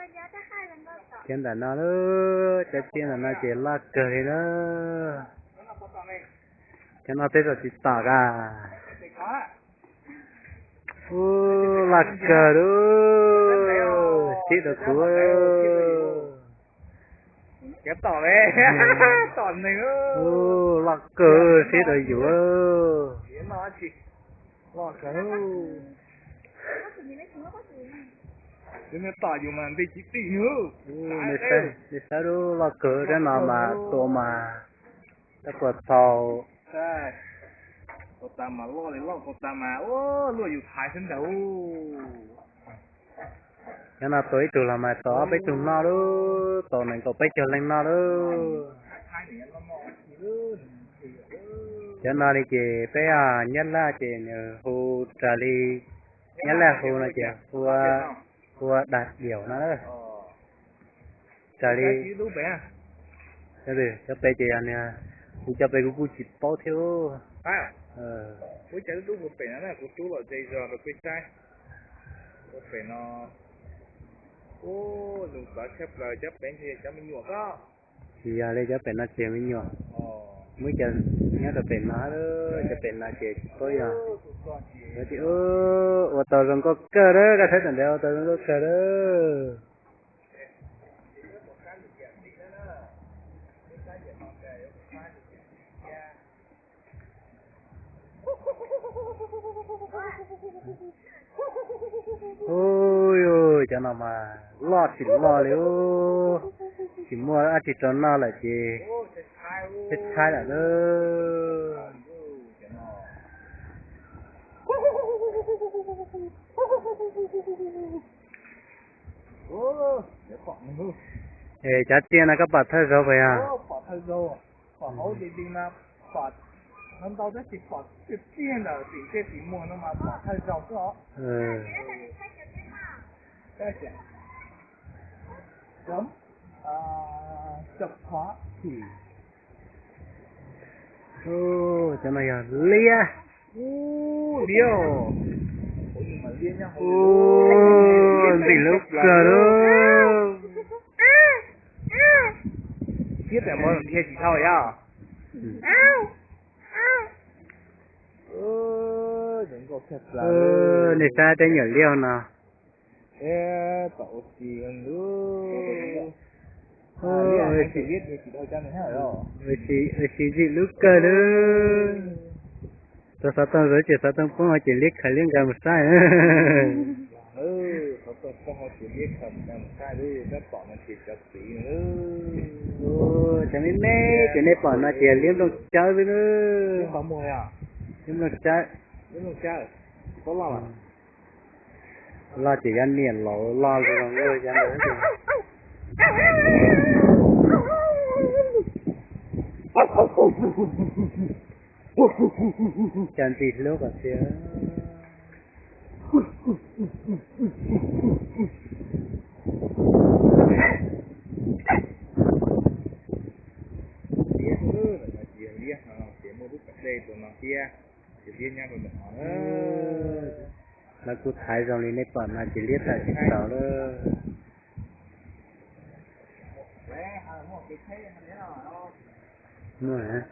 Cov ntawm no lawm, cov tsiaj ntawm no ces loj kawg li na. Cov no peb tsis tom ka. Ub, loj kawg li, siab rau kuv. Ub, loj kawg, siab rau yus. Nej saib lub loj kawg, cov no mas tua mas tab puas txaus. Cov no tua ib tug los mas tau ob peb tug noj lawm, tau nees nkaum peb caug leej noj lawm. Cov no li ces peb Nyab Laj ces nws hu raws li, Nyab Laj hu no ces hu ua dag diaum no. Raws li cov pem ces yog, kuv cov pem kuv kuj tsis paub thiab. Tsis yog li, cov pem no tsis yog me nyuam. Muaj cov nyob rau pem no, cov pem no ces tsis paub yog. Ua tau zoo nkauj kawg lawm, koj saib tam ntawd ua tau zoo nkauj kawg lawm. Ub, cov no mas loj tsis loj li, tsis muaj dab tsi rau noj lawm ces tshaib tshaib lawm. Es cov tsiaj no koj pom thawj zaug puas yog? Cov no yog liab. Ntxim hlub kawg li. Nej saib tej nyuam liab no. Ua si ntxim hlub kawg li. Tau xov tooj zov ces xov tooj poob ces liab khaws liab nkag mus saib. Cov me me ces nej pom no ces liab nplooj tsawb xwb. Liab nplooj tsawb. Loj ces yog niam laus loj zoo luaj yog ntawd. Cas ntxim hlub kom tiag. Liab, ntawm no ces yog liab no ces muaj lub pas dej rau no thiab, ces liab nyob rau ntawm no. Lawv kuj thaiv zoo li nej pom no ces liab tawm tsis tau lawm. Muaj.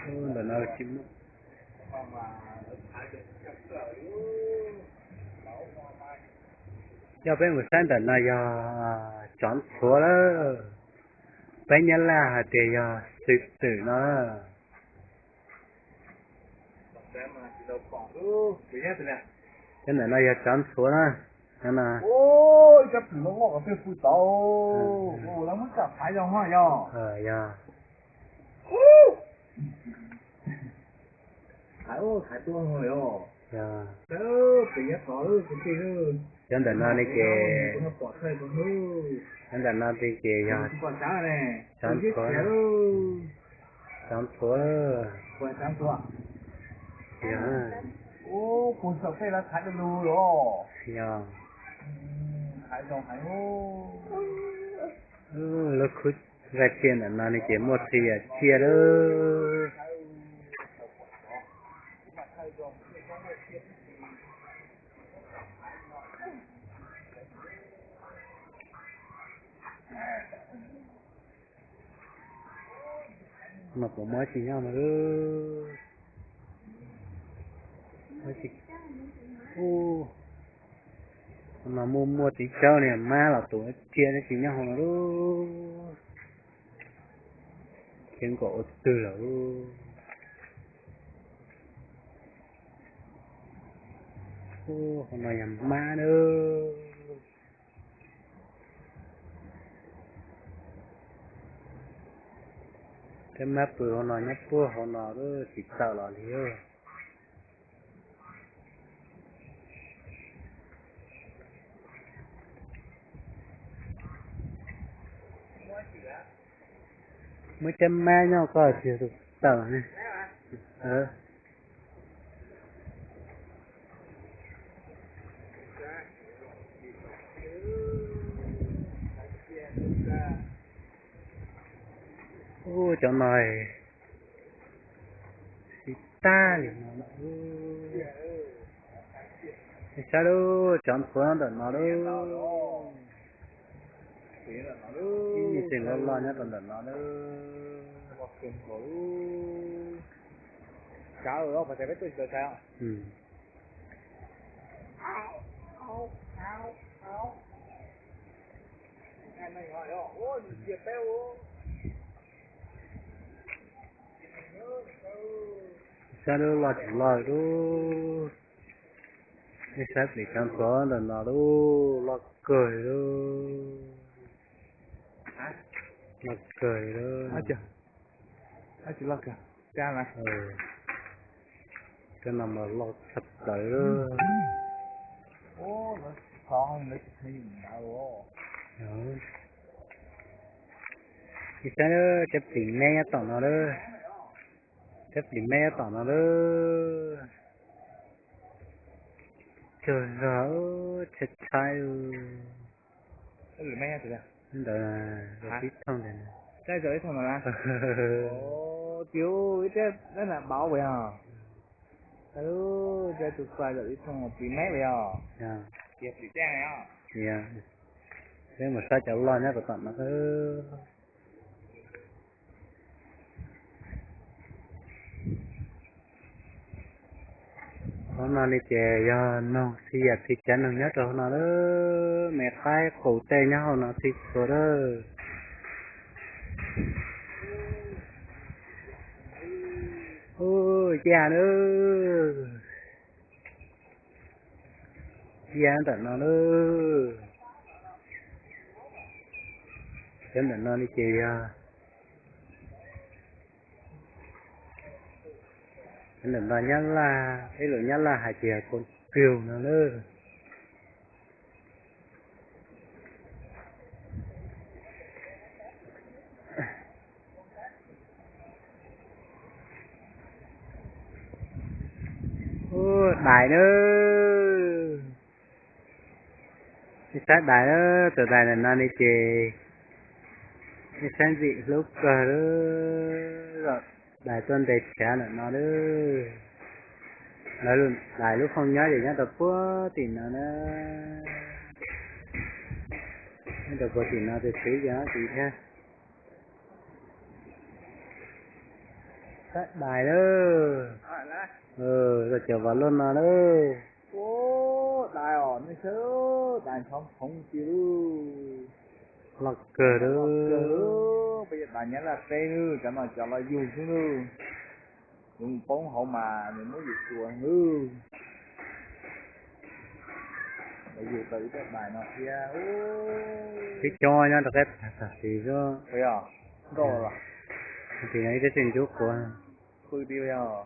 Ntawm no tsis muaj. Coj peb mus saib ntawm no yog tsov ntxhuav lawm. Peb Nyab Laj hais tias yog xwm twm no. Cov ntawm no yog tsov ntxhuav na. Yog. Cov ntawm no ne ces, cov ntawm no ces yog tsov ntxhuav, tsov ntxhuav. Yog, yog. Lawv khub Nqaij tiaj ntawm no ne ces muaj txhia yam tsiaj lawm. No puas muaj tsis nyob no lawm. No muaj muaj txiv tsawb niag mab los tus tsiaj neb tsis nyob hauv no lawm. Khiav nkaum ua twg lawm. Hauv no yog mab lawm. Tej mab pw hauv no nyob puag hauv no lawm tsis tawm los li. Muaj cov mab nyob koj tsis tawm ne. Ub, cov no tsis tag li no. Saib lub cov ntxhuav ntawm no lub. Ib tseem loj loj nyob rau ntawm no lub. Saib lub loj tsis loj lub. Nej saib plis cov ntxhuav ntawm no lub, loj kawg li lub. Loj kawg li lub. Tej no mas loj tshaj plaws lub. Nej saib cov plis me nyob tom no lub. Cov plis me nyob tom no lub. Cog zog, tshaib tshaib. Ntawd, tib thooj ntawd. Ib thooj na, ib thooj na, plis me yog. Peb mus saib cov loj nyob rau tom no. Hauv no li ces yog noog txhia yam txhia tsav noog nyob rau hauv no lawm, me qaib qus tej nyob hauv no txhij txhua lawm. Ub, yaj lawm. Yaj ntawm no lawm. Cov ntawm no li ces yog, cov ntawm no Nyab Laj, ib lus Nyab Laj hais tias con cừu no lawm. Ub, dais na. Nej saib dais na, tus dais ntawm no ne ces nej saib ntxim hlub kawg lawm. Dais tuaj ntes tshav ntawm no lawm. Lawv dais lub khooj nyob ces nyob rau puag tim no na. Nyob rau puag tim no tus txiv ces nyob tim thiab. Saib dais lawm. Los cov vov luaj no lawm. Dais os, nej saib, dais ntxhov phoov tiag lawm. Loj kawg lawm. Peb cov dais Nyab Laj teb lawm, cov no cov los yug xwb lawm. Yuav mus poob hauv mas nws muab yus tua lawm. Los yug tau ib cov dais no thiab. Tib coob nyob rau qab tag tag tis xwb. Nkauj los, tis no ib tib tseem ntub quav. Pw ti yog.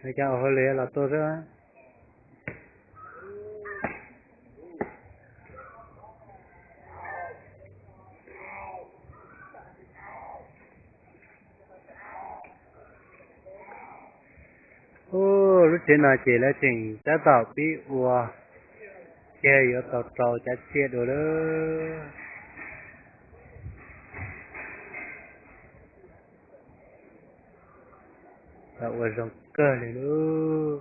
Coj ua hauj lwm los tuaj xwb. Ub, lub tsev no ces lawv tseem tab tom pib ua, Thiaj yuav tau rau cov tsiaj dua lawm. Tau ua zoo kawg li lub.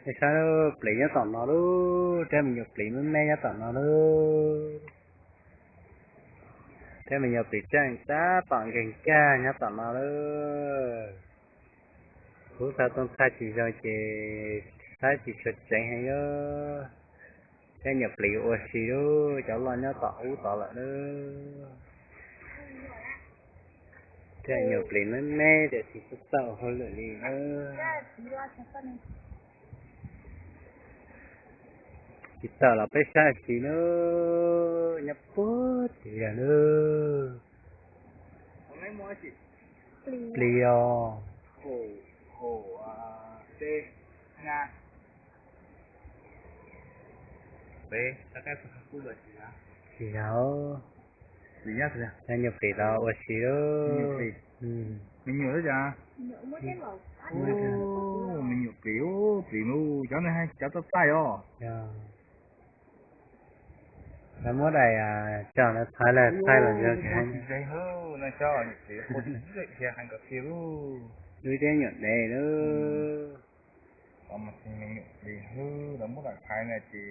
Nej saib lub plis nyob tom no lub, rab me nyuam plis me me nyob tom no lub. Rab me nyuam plis tseem tab tom nkeeg kag nyob tom no lub. Kuv tau too thaij tsis zoo ces saib tsis tshua tseev heev lub. Rab nyuam plis ua si lub, cov loj nyob tom ub tod lawm lub. Rab nyuam plis me me tiam sis tsis tau hauj lwm li lub. Tsis tawm los peb saib ua si lub, nyob puag tim yog lub. Plis os. Tsis yog, rab nyuam plis los ua si lub. Me nyuam plis, plis, cov txaij txaij os. Lawv muab daim cog lawv txhais lawv txhais los zoo. Wb rab nyuam dev lub. Me nyuam plis hwb, lawv muab daim txhais na ces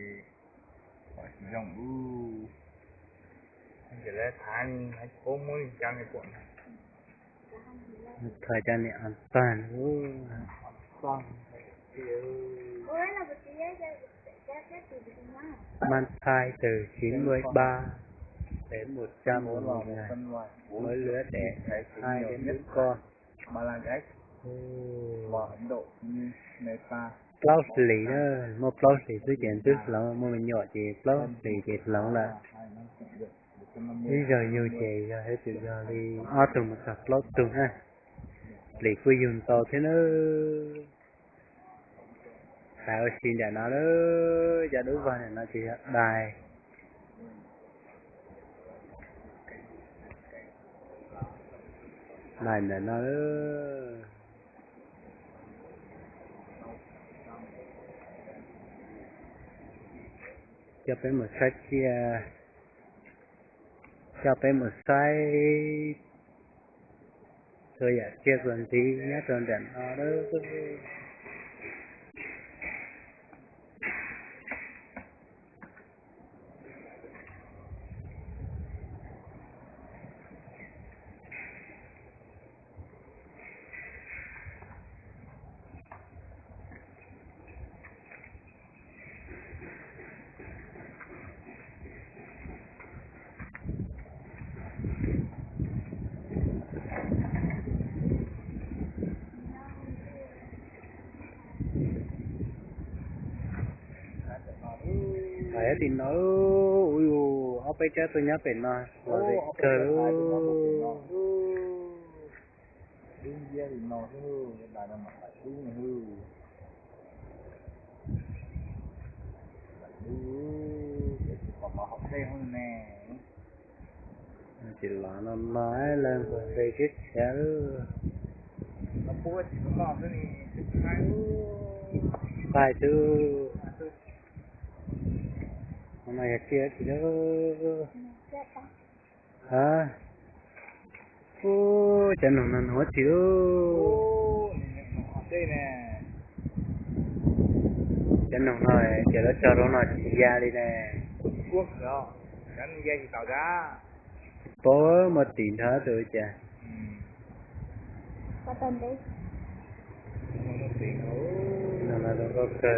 tsis zoo lub. Ces lawv txhais, tsis paub muab li cas li kuam. Txhais cov niam an tag lub. Mab txhaib từ chín mươi ba, đến một trăm một ngày, mỗi lứa đẻ hai đến bốn con. Plaub hlis na, muaj plaub hlis xwb ces twb hloov, muaj me nyuam ces plaub hlis ces hloov lawm. Ib zaug yug ces yog hais tias yog li ob tug mus txog plaub tug na. Plis kuj yug ntau thiab na. Dais ua si ntawm no lawm, cov dub vog ntawm no ces yog dais. Dais ntawm no lawm. Coj peb mus saib tsiaj, coj peb mus saib txhua yam tsiaj txuas ntxiv nyob rau nram no lawm. Hais tim no, ub, ob peb tsob tuaj nyob pem no, los lem kawg. Dub nciab li no xwb, dais no mas dais dub ne hwb. Dais dub, ces tsis pom mov hauv dej hwb ne. Tsis los no no lawv nqus nqis tib tshav lawm. Qaij xwb. No yog tsiaj tsis lawm. Ha, ub, cov noog no noog ua tsi lub. Cov noog no ces lawv tso rau no tsis ya li ne. Paub muaj tim nrho tus cas. Noog no zoo nkauj kawg.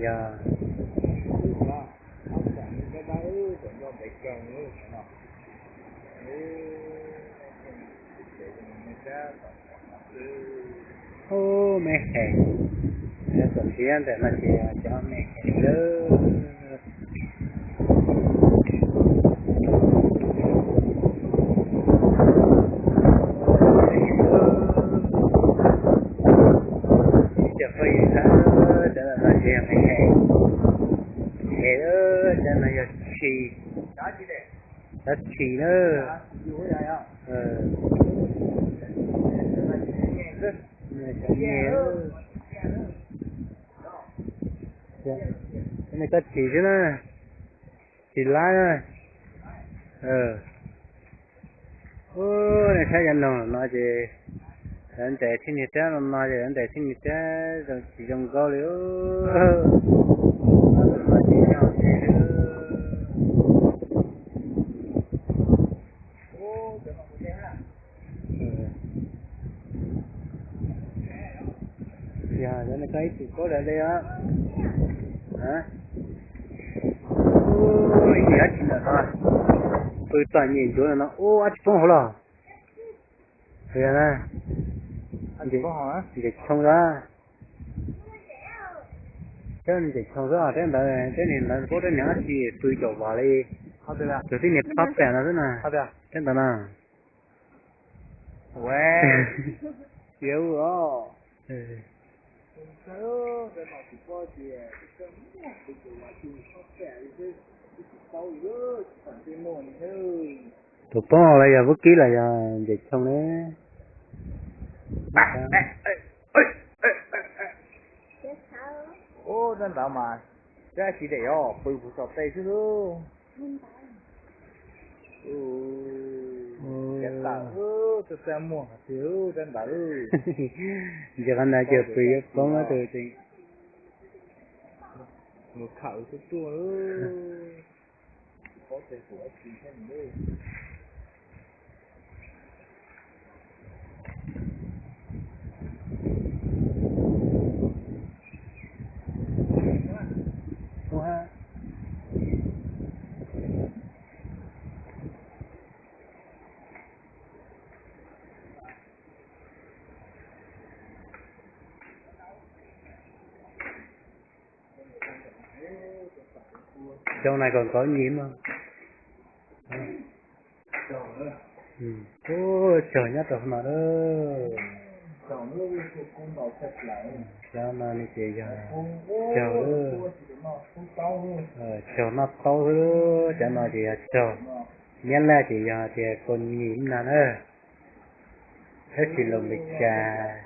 Yog. Ub, me hes, txom ntxiv ntawm no ces cov me hes lawm. Ib co phooj ywg sab Ces yog me he, he, cov no yog tshis, cov tshis na. Cov me, cov tshis xwb na, tshis lab na. Nej saib cov noog no ces lawv ntes thiab niag rab no no ces lawv ntes thiab niag rab zoo tsis zoo nkauj li. Yog cov no koj ib tug koj lawm li os. Ib niam dab tsi ntawm no, pw txom nyem ncuav no, ub dab tsi poob hauv los. Ntses tshoo a. Peb ntses tshoo xwb, peb ntawd peb niag ntawd pub peb niag dab tsi pw caum vam li. Tus tib niag pab pem no xwb na. Peb ntawd na. Ua, ua os. Tus poob los yog vaub kib los yog ntses tshoo ne. Ub, rab ntawd mas rab tsis dam os, pw puag saum tej xwb lauj. Txaj muag tiag rab ntawd. Ntses qhov ntawd ces pw yuav poob tus tseem mus khawm tuaj tuaj. Xyoo na kom nkawd nyiam mas. Ub, tsawg nyob rau hauv no lawm. Cov no ces yog tsawg, tsawg noj taub xwb. Cov no ces yog tsawg, nyab laj ces yog tias kaum nyim na na. Tab sis los Meskas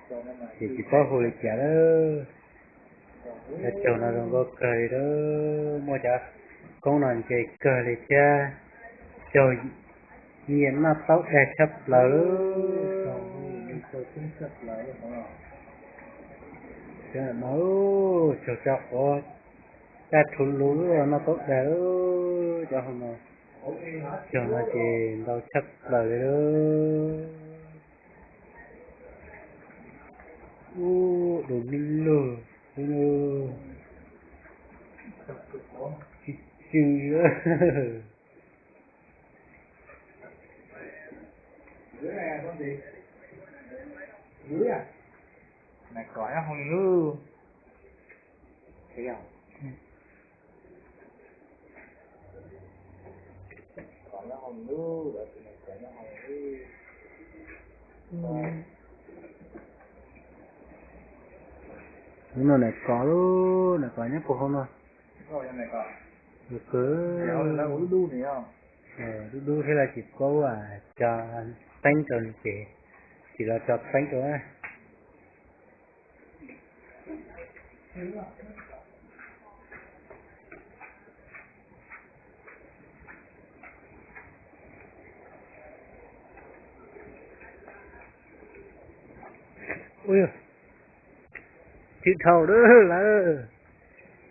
ces tsis paub hu li cas lawm. Cov tsawg no zoo nkauj kawg li lawm, muaj cov koob no ntse kawg li thiab. Tsawg nyiam noj taub dag tshaj plaws lawm. Cov no tsawg cov qhuav caj rhu lug noj taub dag lawm, cov hauv no. Tsawg no ces ntau tshaj plaws li lawm. Ub, du lug lug, tsis tsw. Nais kos nyob hauv li lub. Lub no nais kos, lub nais kos nyob puag hauv no. Kawg, dub dub thiab los tsis paub tso teeb rau ces tsis los tso teeb rau. Ub, tsw dhau lawm lawm.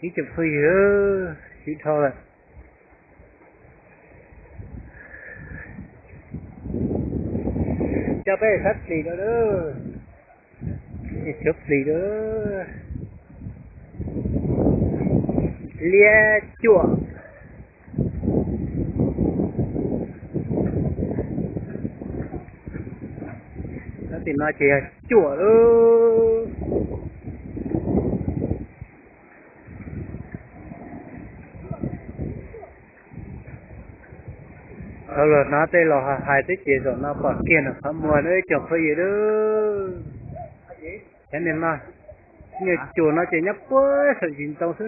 Ib tsoom phooj ywg, tsw dhau lawm. Coj peb sab plis rau lawm. Sab plis rau. Liab cuam. Tam sim no ces yog cuam lawm. Thaum luag hnov tej laus hais twb ces zaum no pom kiag ntawm qhov muag lawm ib tsoom phooj ywg lawm. Cov niag no, Niag cuam no ces nyob puag saum ntsis ntoo xwb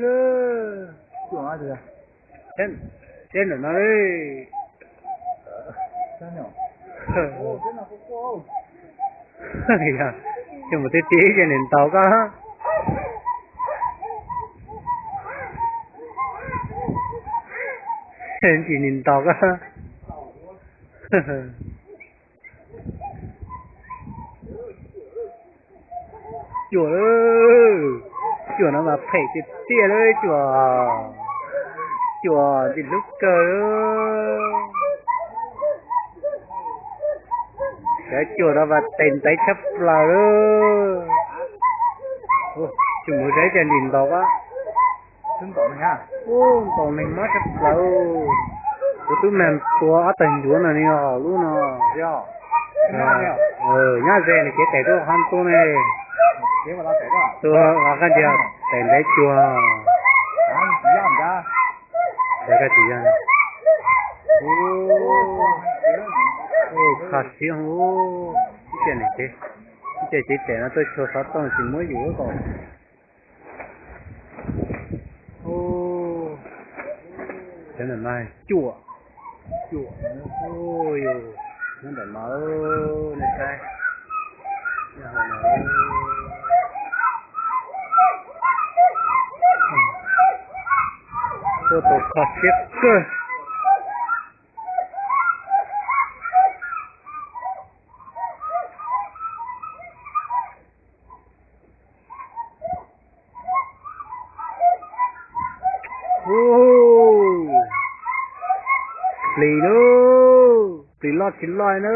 na. Teb ntawm no li. Ces mus tib tib ces nws ntaus koj. Ntsis nws ntaus koj. Cuam, cuam no mas phem tiag tiag lawm cuam. Cuam ntxim hlub kawg. Cov cuam no mas tes ntev tshaj plaws lawm. Tsis mus zeb ces ntsis ntaus koj. Ub, ntaus neeg mob tshaj plaws. Kuv twb mag tua ob tag ncuav no ne, lub no. Nyob ze nws kev tes tuaj qhov ntuj ne. Tua los koj tias tes ntev cuag. Tes koj tsis yog. Kho siab, ib ce tsev, ib ce tsev tes no tuaj tshua xov tooj tsis muab yus kom. Cov ntawm no cuam, cuam, nyob ntawm no, nej saib. Tuaj tau kho siab kawg. Plis lauj, plis loj tsis loj na.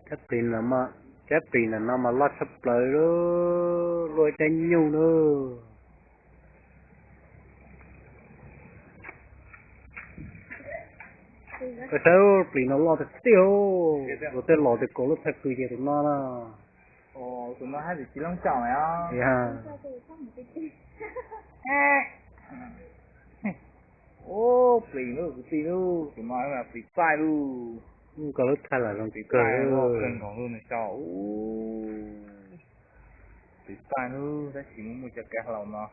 Cov plis ntawm no mas loj tshaj plaws lauj, luaj ib rab nyuj lauj. Koj saib plis no loj tiag tiag, tus tej laus tias kaus lub thaij pw ces tus no na. Plis lauj kwv tij lauj, tus no plis txaij lauj. Kaus lub thaij los zoo kawg. Plis txaij lauj, tab sis muaj muaj cov kav hlau no.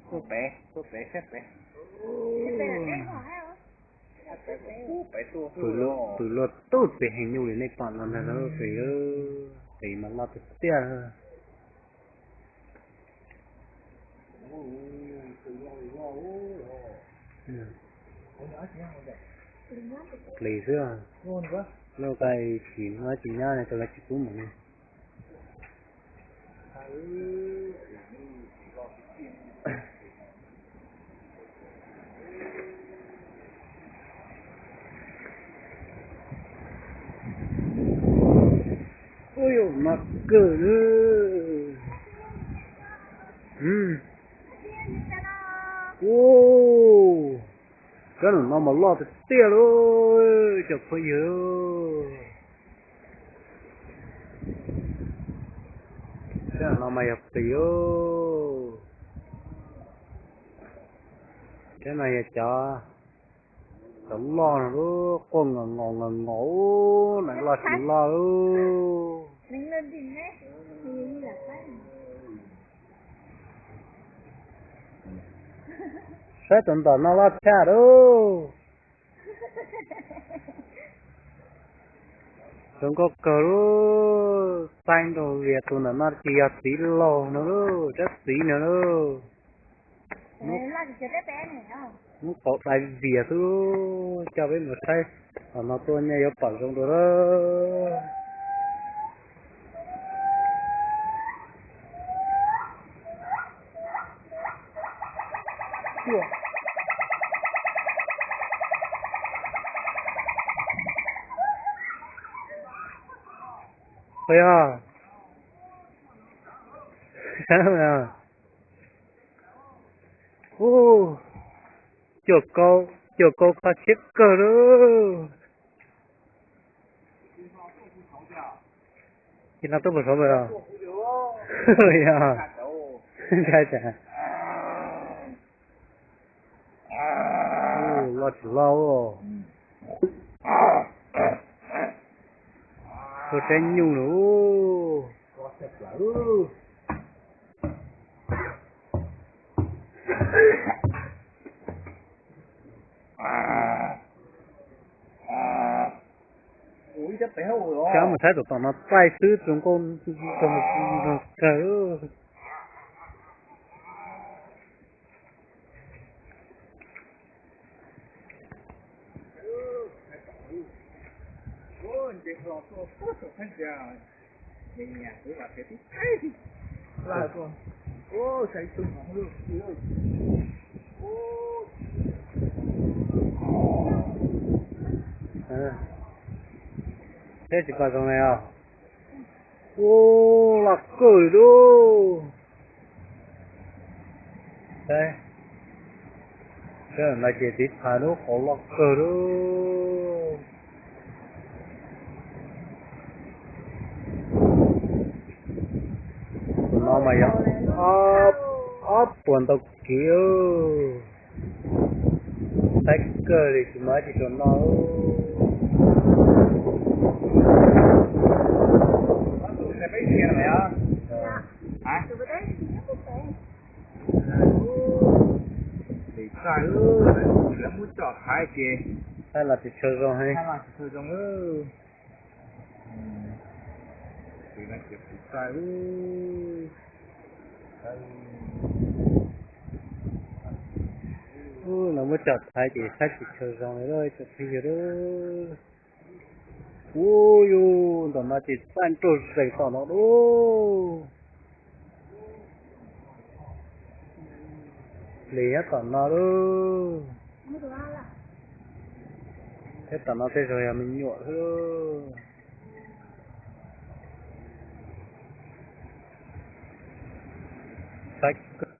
Tuaj pem, tuaj pem saib pem. Pw luaj tub pem heev nyuj li nej pom no ntag lauj, pem, pem mas loj tiag tiag. Plis xwb, loj koj tsis muaj tsis nyab ne, rau lawv tsis pub mus ne. Ub, no kawg. Ub, cov no mas loj tiag tiag lauj cov phooj ywg. Cov no mas yog plis. Cov no yog cov, cov loj no lauj, quaj ngos ngos ngos ngos, loj tsis loj lauj. Saib tus ntawm no loj tshaj lauj. Zoo nkauj kawg lauj, txaij nraug vias tus ntawm no tsis yog txiv laug no lauj, cov txiv no lauj. Muab qauv dai vias xwb, coj peb mus saib, los no tuaj nyiaj yuav pom zoo dua lawm. Ua, cuaj kaub, cuaj kaub kho siab kawg lauj. Ces no tuaj puas saud lawm? Ntshai tas. Loj tsis loj. Ua saib nyuj lawm. Cab mus saib tom tom no txaij xwb, zoo nkauj nraug kawg. Saib tsis pom zoo li os. Ua, loj kawg li lub. Saib, saib no ces tiv thaiv lub qhov loj kawg lub. Tus no mas yog ob puas ntau kiv. Saib kawg li tsis muaj dab tsi rau noj. Lim txaij, lawv muab coj thaiv ces thaij los tsis tshua zoo heev. Lim txaij. Lawv muab coj thaiv ces saib tsis tshua zoo li lawm tsoom phooj ywg. Ua, yus ntawm no ces txaij nrog zeeg tom no lub. Lim nyob tom no lub. Thiab tom no tej zaum yog me nyuam xwb. Saib